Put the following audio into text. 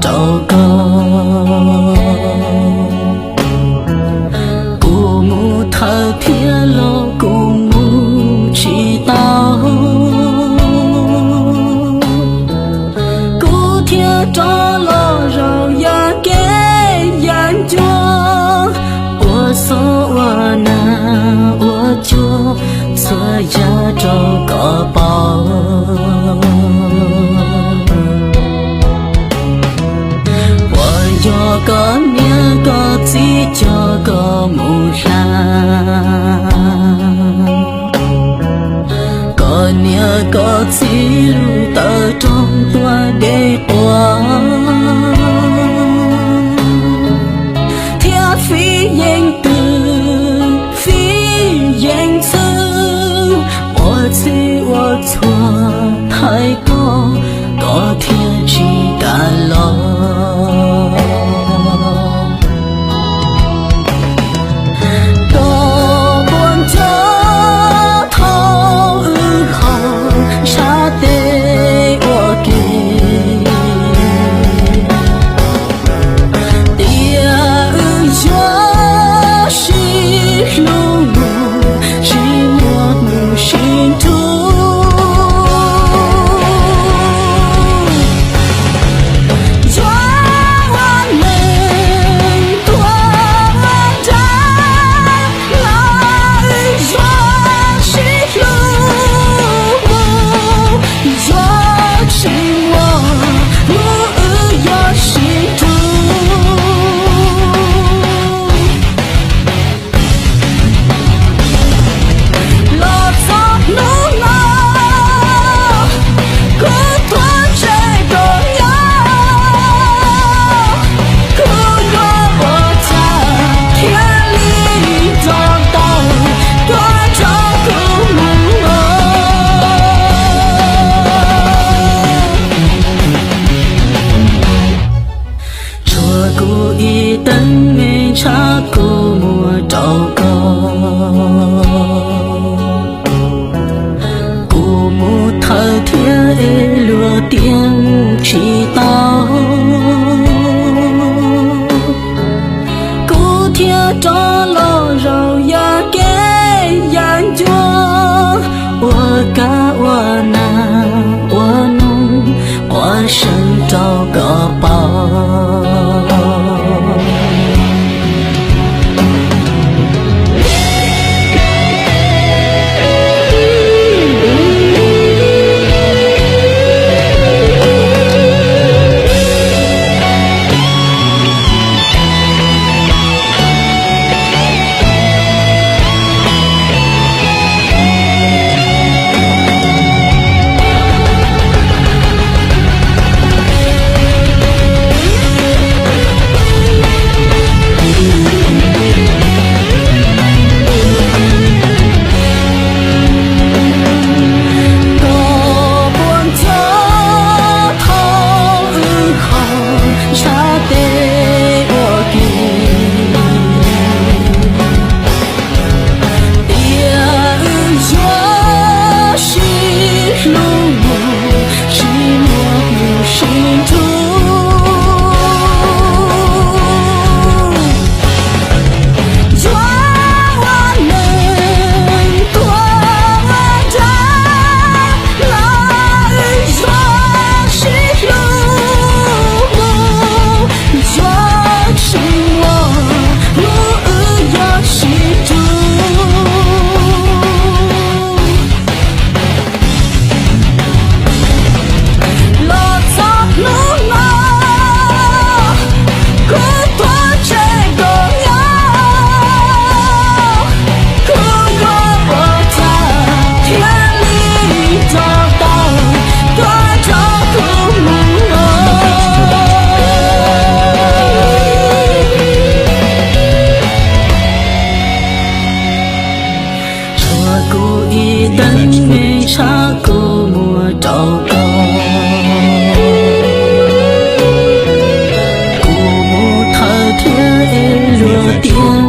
rau koj. Kuv mus thawj thiab los kuv mus tsis tau. Kuv thiaj rov los zaum yav kev yav ncua, ua xob ua nag ua cuag txhua yam rau koj pom. Puas yog koj niam koj txiv coj koj mus hla? Koj niam koj txiv lub taw roog tuaj deb quas, thiab fij yeej twg fij yeej txwv, ua txhij ua txhua thaiv koj, koj thiaj tsis kam los. Koj puas nco thaum wb haus ntshav teb ua ke, tias wb yuav sib hlub mus tsis muaj hnub sib nrug. Yuav ua neeg tuag nrag los wb yuav sib hlub mus, yuav tsis muaj hnub wb yuav sib nrug. Los txog hnub no, kuv tuav ntse koj nyob, kuv yuav ua cas thiaj li nco tau koj nrog kuv mus. Tshuav kuv ib teev me ntshav kub muag rau koj. Kuv mus thawj thiab es luag tias mus tsis tau. Kuv thiaj rov los zaum yav kev yav ncua, ua kab ua nag ua noog, quaj seev rau koj pom. Koj puas nco thaum wb haus ntshav teb ua ke, tias wb yuav sib hlub mus tsis muaj hnub sib nrug. Yuav ua neeg tuag nrag los wb yuav sib hlub mus, yuav tsis muaj hnub wb yuav sib nrug. Los txog hnub no, kuv tuav ntse koj nyob, kuv yuav ua cas thiaj li nco tau koj nrog kuv mus. Tshuav kuv ib teev me ntshav kub muag rau koj. Kuv mus thawj thiab es luag tias